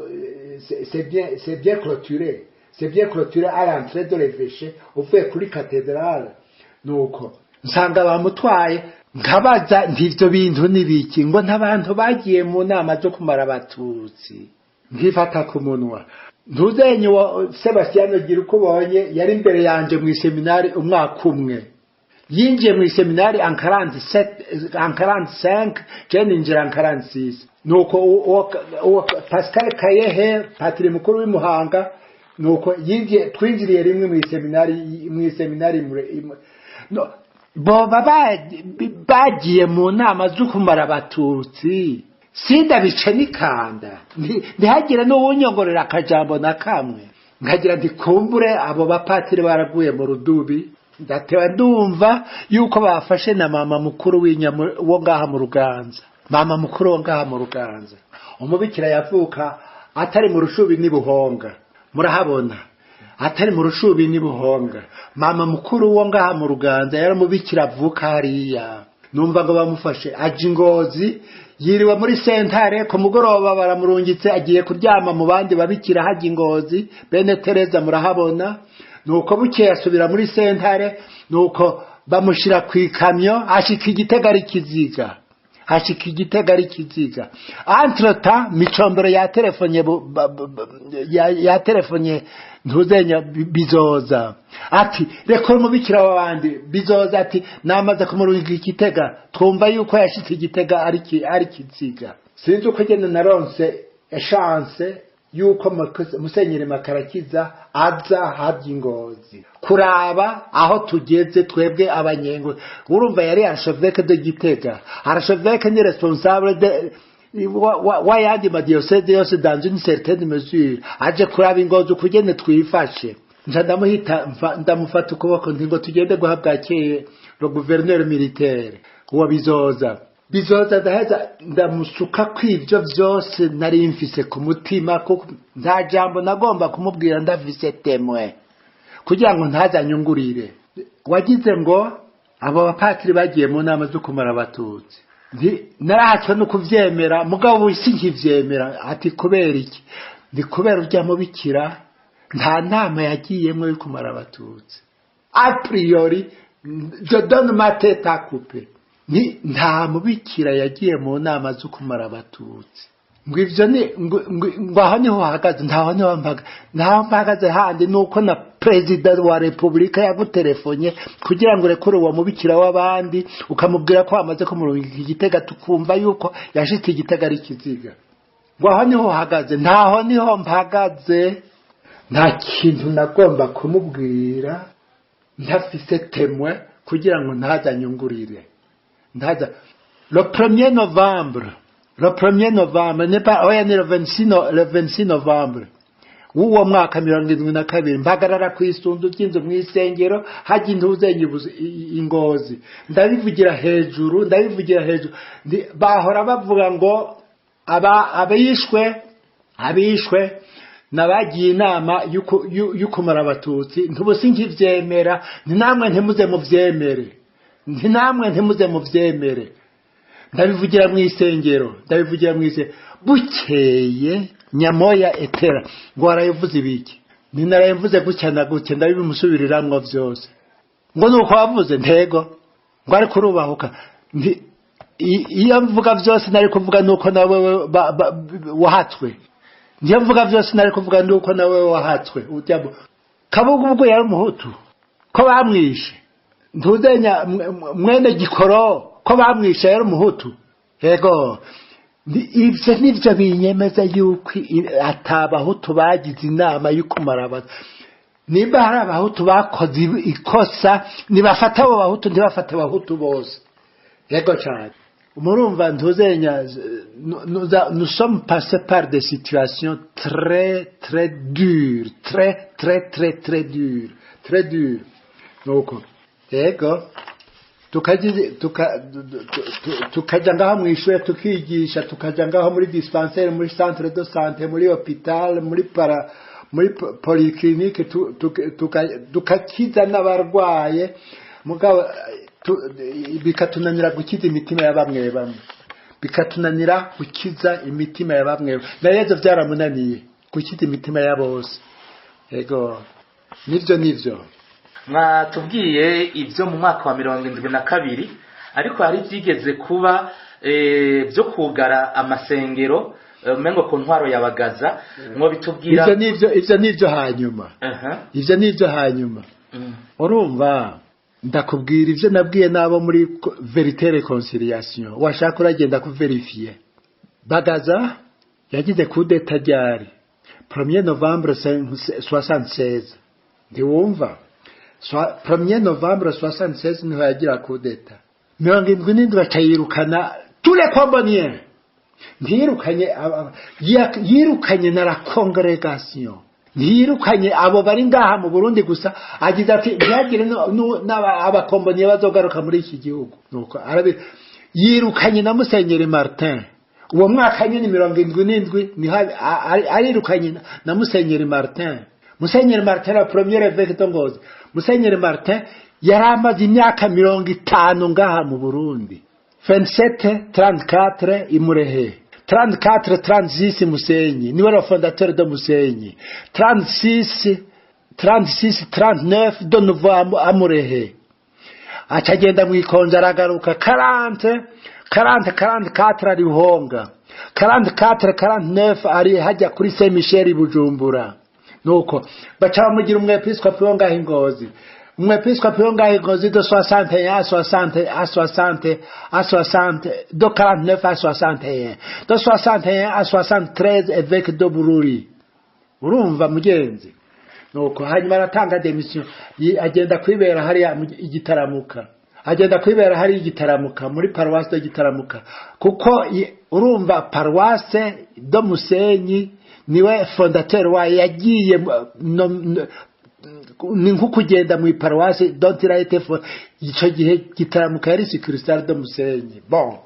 c'est bien clôturé, c'est bien clôturé à l'entrée de l'évêché uvuye kuri cathédrale. Nuko Nsanga bamutwaye, nkabaza nti ivyo bintu nibiki, ngo ntabantu bagiye mu nama zo kumara abatutsi. Nkifata ku munwa. Ntuzenye wa Sebastiano gira uko ubonye yari imbere yanje mu seminari umwaka umwe. Yinjiye mu seminari en 47, en 45, je ninjira en 46. Nuko uwo Pascal Kayehe, patiri mukuru w'imuhanga, nuko yinjiye, twinjiriye rimwe mu seminari no, boba bagiye mu nama zo kumara abatutsi, sindabice nikanda, ntihagire n'uwunyongorera akajambo na kamwe. Nkagira nti kumbure abo bapatiri baraguye mu rudubi. Ndatewa ndumva yuko bafashe na mama mukuru wo ngaha mu Ruganza, mama mukuru wo ngaha mu Ruganza, umubikira yavuka atari mu Rushubi n'i Buhonga, murahabona, atari mu Rushubi n'i Buhonga. Mama mukuru wo ngaha mu Ruganza yari umubikira avuka hariya. Numva ngo bamufashe, aje Ingozi, yiriwe muri sentare, ku mugoroba baramurungitse, agiye kuryama mu bandi babikira hajya Ingozi, bene Tereza, murahabona. Nuko bukeye asubira muri sentare, nuko bamushira ku ikamyo, ashika Igitega ari kiziga, ashika Igitega ari kiziga. Entre-temps Micombero yatelefonye yatelefonye ntuzenya Bizoza ati: "Reka umubikira w'abandi." Bizoza ati: "Namaze kumurungika Igitega, twumva yuko yashitse Igitega ari kiziga." Sinzi uko genda naronse chance yuko Musenyeri Makarakiza aza habya Ingozi kuraba aho tugeze twebwe abanyengo. Urumva yari archevêque de Gitega. Archevêque ni responsable de wayandi madiyoseze yose dans une certaine mesure. Aje kuraba Ingozi ukugene twifashe, nca ndamuhita, ndamufata ukuboko nti: "Ngo tugende guhabwa keye le gouverneur militaire." Uwo Bizoza, Bizoza ndaheza ndamusuka kw'ivyo vyose nari mfise ku mutima, kuko nta jambo nagomba kumubwira ndafise témoin, kugira ngo ntazanyungurire. Wagize ngo abo bapatiri bagiye mu nama zo kumara abatutsi. Narahatswe no kuvyemera, mugabo ubu sinkivyemera. Ati: "Kubera iki?" Ni kubera urya mubikira nta nama yagiyemwo yo kumara abatutsi. A priori, je donne ma tête à couper, ni nta mubikira yagiye mu nama zo kumara abatutsi. Ngo ivyo ni ngo aho niho hahagaze, ntaho niho mpaga, ntaho mpagaze handi nuko na perezida wa repubulika yaguterefonye kugira ngo urekure uwo mubikira w'abandi, ukamubwira ko wamaze kumurungika Igitega, tukumva yuko yashitse Igitega ari ikiziga. Ngo aho niho hahagaze, ntaho niho mpagaze. Nta kintu nagomba kumubwira ntafise témoin, kugira ngo ntazanyungurire, ntaza. Le 1er novembre, le 1er novembre n'est pas, oya, ni le 26, no, le 26 novembre w'uwo mwaka 72, mpagarara ku isunzu ry'inzu mu isengero hajya intuzenye Ingozi, ndabivugira hejuru, ndabivugira hejuru. Bahora bavuga ngo aba abishwe nabagiye inama y'ukumara abatutsi, ntubu sinkivyemera, nti namwe ntimuze muvyemere, nti namwe ntimuze muvyemere. Ndabivugira mu isengero, ndabivugira mu isengero. Bukeye Nyamoya etera ngo: "Warayivuze ibiki?" Ni narayivuze gutya na gutya, ndabimusubiriramwo vyose. Ngo: "Nuko wavuze?" Ntego. Ngo: "Ariko urubahuka." Nti iyo mvuga vyose nari kuvuga nuko nawe wahatswe. Niyo mvuga vyose nari kuvuga nuko nawe wahatswe. Urya Kabuga ubwo yari umuhutu ko bamwishe? Ntuzenya mwene Gikoro ko bamwishe yari umuhutu? Yego. Ivyo nivyo binyemeza yuko atabahutu bagize inama yo kumara abantu. Nimba hari abahutu bakoze ikosa, nibafata abo bahutu, ntibafate abahutu bose. Yego cyane. Murumva ntuzenya, nous sommes passés par des situations très très dures, très très très très dures, très dures. Nuko yego tukaja ngaho mw'ishure tukigisha, tukaja ngaho muri dispensaire, muri centre de santé, muri hôpital, muri para muri polyclinique, tukakiza n'abarwaye, mugabo bikatunanira gukiza imitima ya bamwe bamwe, bikatunanira gukiza imitima ya bamwe. Na Yezu byaramunaniye gukiza imitima ya bose. Yego, nivyo, nivyo. Mwatubwiye ibyo mu mwaka wa 72, ariko hari byigeze kuba byo kugara amasengero, umengo ku ntwaro ya Bagaza, mwo bitubwira? Ivyo nivyo hanyuma. Ivyo nivyo hanyuma. Urumva, ndakubwira ivyo nabwiye n'abo muri Vérité Réconciliation, washaka uragenda kuvérifier. Bagaza yagize coup d'état ryari? 1er novembre 76. Ntiwumva? 1er novembre 76 niho yagira coup d'état. 77 acayirukana tous les Comboniens. Ntiyirukanye yirukanye na la congrégation, ntiyirukanye abo bari ngaha mu Burundi gusa. Agize ati ntihagire abakomboniye bazogaruka muri iki gihugu. Nuko yirukanye na Musenyeri Martin uwo mwaka nyine, 77, niho arirukanye na Musenyeri Martin. Musenyeri Martin, la première évêque de Ngozi, Musenyeri Martin yari amaze imyaka 50 ngaha mu Burundi. 27 34 imurehe, 34 36 Musenyi, niwe le fondateur de Musenyi, 36 36 39 de nouveau amurehe, acagenda mwikonja, aragaruka 40 40 44 ari Ruhonga, 44 49 ari hajya kuri Saint Michel i Bujumbura. Nuko baca bamugira umwepiskopi wo ngaho i Ngozi. Umwepiskopi wo ngaho i Ngozi de 61 à 60 à 60 à 60, de 49 à 61, de 61 à 73 évêque de Bururi. Urumva mugenzi? Nuko hanyuma aratanga démission, agenda kwibera hariya igitaramuka, agenda kwibera hariya igitaramuka muri paroisse de Gitaramuka, kuko urumva paroisse de Musenyi niwe fondateur wayo. Yagiye ni nko kugenda mu paroisse dont il a été ico gihe Gitaramuka yari succursale de Musenyi. Bon,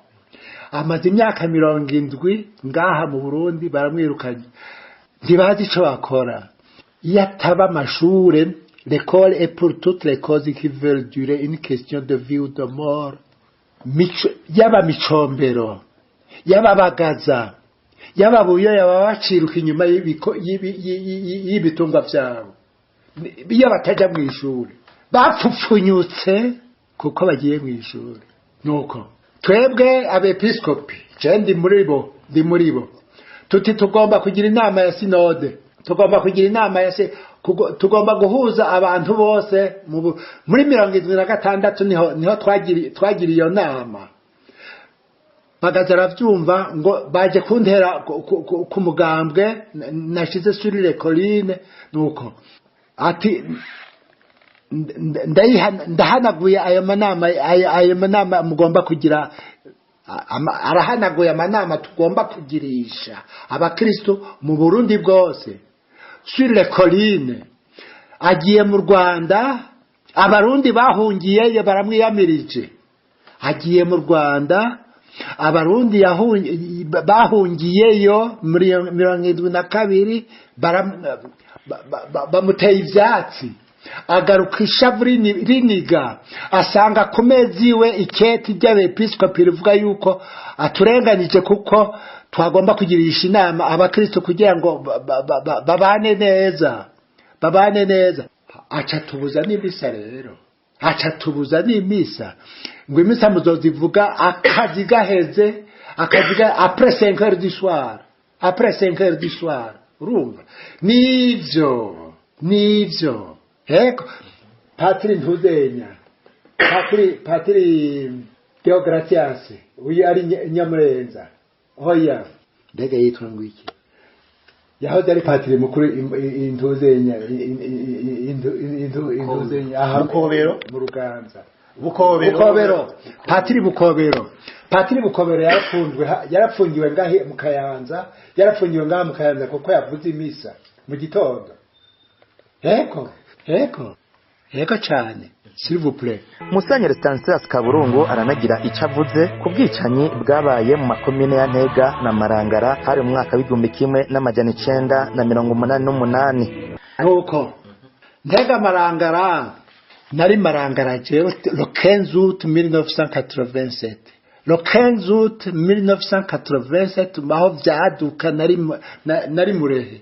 amaze imyaka 70 ngaha mu Burundi, baramwirukanye, ntibazi ico bakora. Iyo ataba amashure, l'école est pour toutes les causes qui veulent durer une question de vie ou de mort. Yaba Micombero, yaba Bagaza, yaba Buyoya, baba baciruka inyuma y'ibitungwa vyabo. Iyo bataja mw'ishure, bapfupfunyutse kuko bagiye mw'ishure. Nuko twebwe abepiskopi, je ndi muri bo, ndi muri bo, tuti tugomba kugira inama ya sinode, tugomba kugira inama ya se tugomba guhuza abantu bose muri 76 niho twagira iyo nama. Bagaza aravyumva ngo baje kuntera ku mugambwe nashize sur les collines. Nuko ati ndahanaguye ayo manama, ayo manama mugomba kugira. Arahanaguye amanama tugomba kugirisha abakristo mu Burundi bwose sur les collines. Agiye mu Rwanda, Abarundi bahungiyeyo baramwiyamirije. Agiye mu Rwanda, Abarundi bahungiyeyo muri 72 bamuteye ivyatsi. Agaruka ishavu riniga, asanga ku mezi iwe iketi ry'abepiskopi rivuga yuko aturenganije, kuko twagomba kugirisha inama abakristo kugira ngo babane neza, babane neza. Aca tubuza n'imisa rero, aca tubuza n'imisa, ngo imisa muzozivuga akazi gaheze, akazi après 5 heures du soir, après 5 heures du soir. Urumva, nivyo. Heko Patiri Ntuzenya, Patiri Deogratias, uyu ari Nyamurenza, hoya mbega yitwa ngo iki? Yahoze ari patiri mukuru Intuzenya, Intuzenya aha. Bukobero. Mu Ruganza. Bukobero. Bukobero, Patiri Bukobero. Patiri Bukobero yarafunzwe, yarapfungiwe ngahe mu Kayanza, yarapfungiwe ngaha mu Kayanza kuko yavuze imisa mu gitondo. Eko, eko, eko cane, s'il vous plaît. Musenyeri Stanislas Kaburungu aranagira icyo avuze ku bwicanyi bwabaye mu makomine ya Ntega na Marangara, hari mu mwaka w'1988. Nuko Ntega, Marangara, nari Marangara jewe le 15 août 1987, le 15 août 1987 aho vyaduka nari Murehe.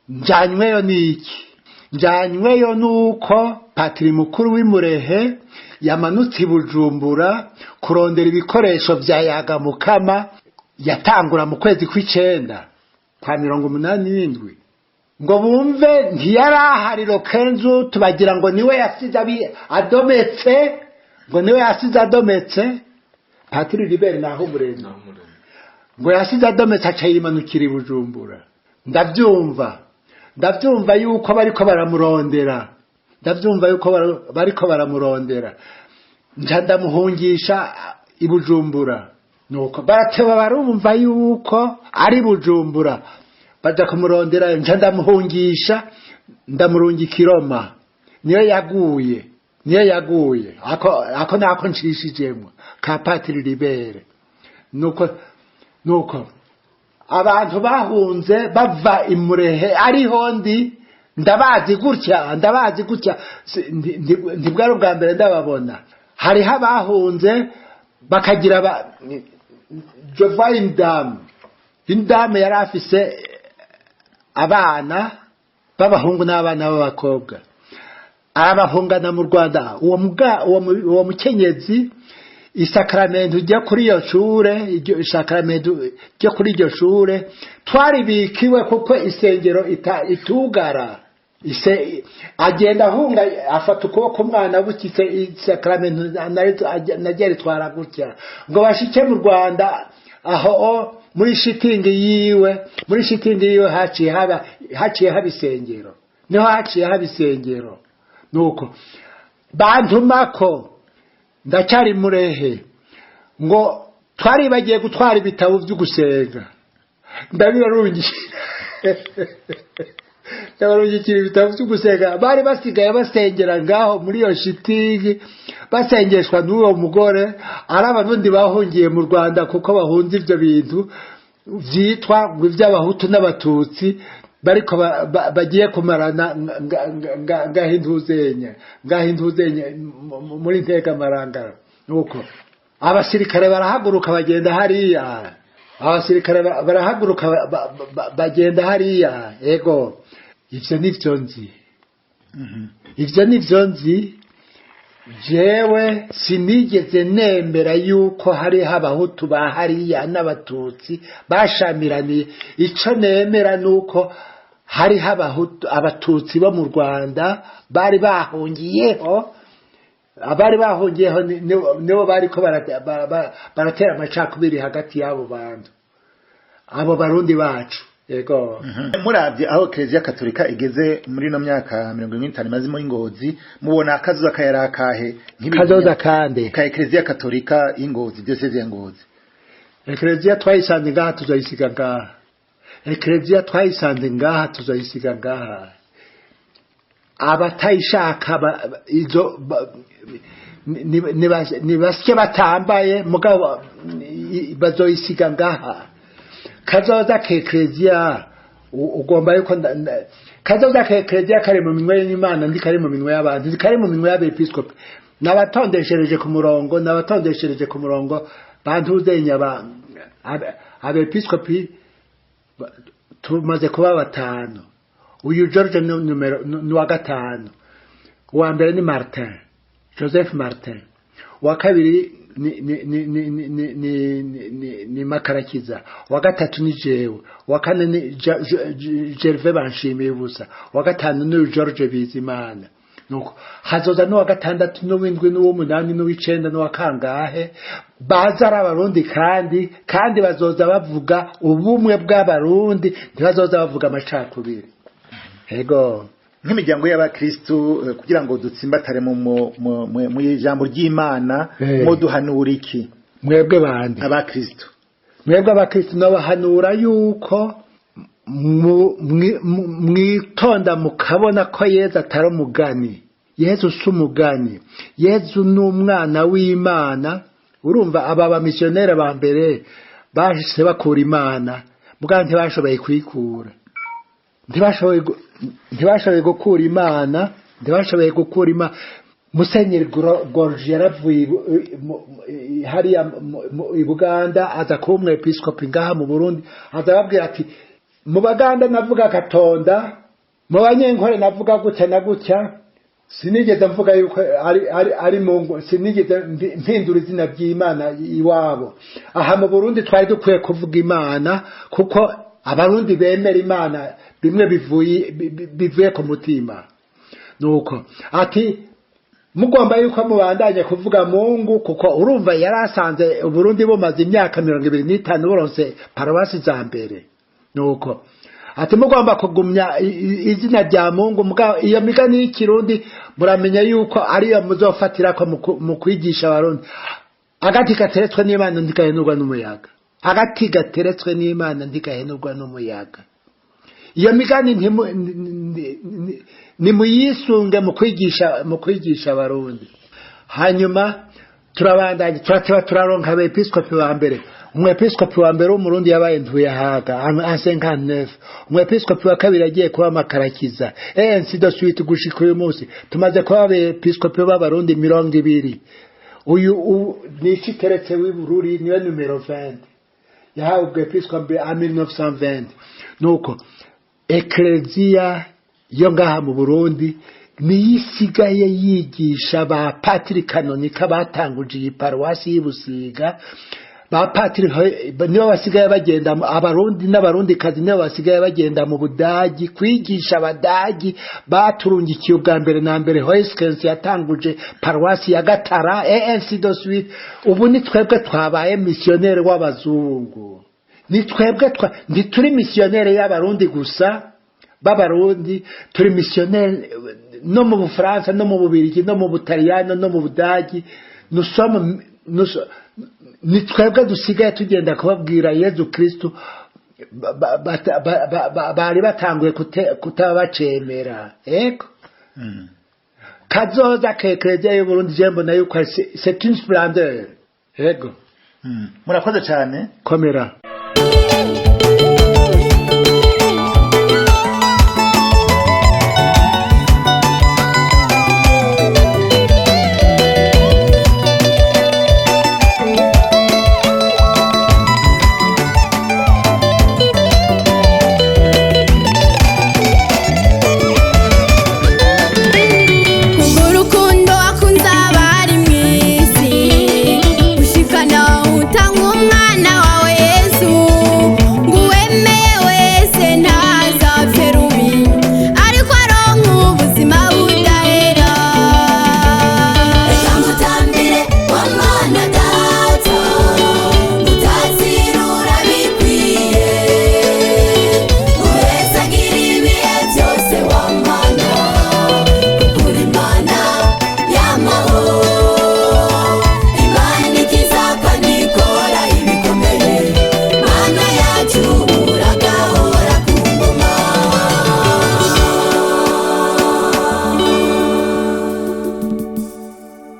Njanyweyo niki? Njanyweyo nuko Patiri mukuru w'imurehe yamanutse i Bujumbura kurondera ibikoresho vya Yagamukama yatangura mu kwezi kw'icenda kwa 87, ngo bumve ntiyarahari Lokenzu, tubagira ngo niwe yasize adometse, ngo niwe yasize adometse Patiri Libert naho umurenge ngo yasize adometse aca yimanukira i Bujumbura. Ndavyumva yuko bariko baramurondera, ndavyumva yuko bariko baramurondera, nca ndamuhungisha i Bujumbura. Nuko barateba barumva yuko ari Bujumbura, baja kumurondera, nca ndamuhungisha ndamurungika i Roma, niyo yaguye ako nako nshishijemwo ka Patiri Libere. Nuko abantu bahunze bava imurehe ariho ndi ndabazi gutya ntibwari ubwa mbere ndababona. Hariho abahunze bakagira Jova indamu yari afise abana b'abahungu n'abana b'abakobwa, arabahungana mu Rwanda. Uwo mukenyezi isakramentu ryo kuri iyo shure, isakramentu ryo kuri iryo shure twaribikiwe kuko isengero itugara. Ise agenda ahunga afata ukuboko umwana bukitse isakramentu nagere twara gutya ngo bashike mu Rwanda. Aho muri shitingi yiwe haciye haba isengero, niho haciye haba isengero. Nuko bantumako ndacyari murehe ngo twari bagiye gutwara ibitabo byo gusenga, ndabarungikira ibitabo byo gusenga. Bari basigaye basengera ngaho muri iyo shitingi, basengeshwa n'uwo mugore. Ari abarundi bahungiye mu Rwanda kuko bahunze ivyo bintu vyitwa ngo ivy'abahutu n'abatutsi bariko bagiye kumarana ngahinduzenya muri ntega marangara. Nuko abasirikare barahaguruka bagenda hariya, abasirikare barahaguruka bagenda hariya. Ego ivyo nivyo nzi, ivyo nivyo nzi. Jewe sinigeze nemera yuko hari abahutu ba hariya n'abatutsi bashamiraniye. Ico nemera nuko hari abahutu abatutsi bo mu Rwanda bari bahungiyeho, abari bahungiyeho nibo bariko baratera amacakubiri hagati y'abo bantu, abo barundi bacu. Yego. Muravye aho Eklezia Katolika igeze muri no myaka 75 imaze muri Ngozi, mubona akazoza kayarakahe? Kazoza kande ka Eklezia Katolika y'Ingozi, diocese ya Ngozi? Eklezia twayisanze ngaha tuzayisiga ngaha. Eklezia twayisanze ngaha tuzayisiga ngaha. Abatayishaka izo nibasye batambaye mugabo bazoyisiga ngaha. Kazoza k'Eklezia ugomba yuko kazoza k'Eklezia kari mu minwe y'Imana, ndi kari mu minwe y'abantu, ndi kari mu minwe y'abepiskopi. Nabatondeshereje ku murongo, nabatondeshereje ku murongo bantuzenya abepiskopi tumaze kuba batanu. Uyu George numero ni wa gatanu. Uwa mbere ni Martin, Joseph Martin. Uwa kabiri ni Makarakiza. Uwa gatatu ni jewe. Uwa kane ni Gervais Banshimiye ubusa. Uwa gatanu ni George Bizimana. Nuko hazoza n'uwa gatandatu n'uwindwi n'uw'umunani n'uw'icenda n'uwa kangahe baza ari abarundi, kandi bazoza bavuga ubumwe bw'abarundi, ntibazoza bavuga amacakubiri. Ego. Nk'imiryango y'abakristu kugira ngo dutsimbatare mu ijambo ry'Imana, muduhanura iki? Mwebwe bandi abakristu, mwebwe abakristu nabahanura yuko mwitonda mukabona ko Yezu atari umugani. Yezu si umugani, Yezu ni umwana w'Imana. Urumva aba bamisiyoneri ba mbere bahise bakura Imana, mugabo ntibashoboye kuyikura, ntibashoboye gukura Imana, ntibashoboye gukura Imana. Musenyeri Gorge yaravuye hariya i Buganda aza kuba umwepiskopi ngaha mu Burundi, aza ababwira ati mu Baganda navuga Katonda, mu Banyenkore navuga gutya na gutya, Sinigeze mvuga yuko ari Mungu, sinigeze mpindura izina ry'Imana iwabo. Aha mu Burundi twari dukwiye kuvuga Imana, kuko abarundi bemera Imana bimwe bivuye ku mutima. Nuko ati mugomba yuko mubandanye kuvuga Mungu, kuko urumva yarasanze Burundi bumaze imyaka 25 buronse paruwasi za mbere. Nuko ati mugomba kugumya izina rya Mungu, iyo migani y'ikirundi muramenya yuko ariyo muzofatirako mu kwigisha abarundi. Agati gateretswe n'Imana ntigahenurwa n'umuyaga. Agati gateretswe n'Imana ntigahenurwa n'umuyaga. Iyo migani nimuyisunge mu kwigisha abarundi. Hanyuma turabandanye, turateba turaronka abepiskopi ba mbere. Umwepiskopi wa mbere w'umurundi yabaye Ntuyahaga en 59. Umwepiskopi wa kabiri agiye kuba Makarakiza, ainsi de suite gushika uyu munsi tumaze kuba abepiskopi b'abarundi 20. Uyu ni Iciteretse w'i Bururi, niwe numero 20, yahawe ubwepiskopi en 1920. Nuko ekleziya yo ngaha mu Burundi niyo isigaye yigisha ba patiri kanonika batanguje iyi paruwasi y'i Busiga. Ba patiri nibo basigaye bagenda, abarundi n'abarundikazi nibo basigaye bagenda mu Budagi kwigisha abadagi baturungikiye ubwa mbere na mbere. Hoyskens yatanguje paruwasi ya Gatara, ainsi de suite. Ubu ni twebwe twabaye missionnaire w'abazungu, ni twebwe ntituri missionnaire y'abarundi gusa b'abarundi, turi missionnaire no mu Bufaransa, no mu Bubirigi, no mu Butaliyano, no mu Budagi. Ni twebwe dusigaye tugenda kubabwira Yezu Kristu bari batanguye kutaba bacemera. Ego, kazoza k'Ekleziya y'Uburundi je mbona yuko c'est une splendeur. Ego. Murakoze cyane. Komera.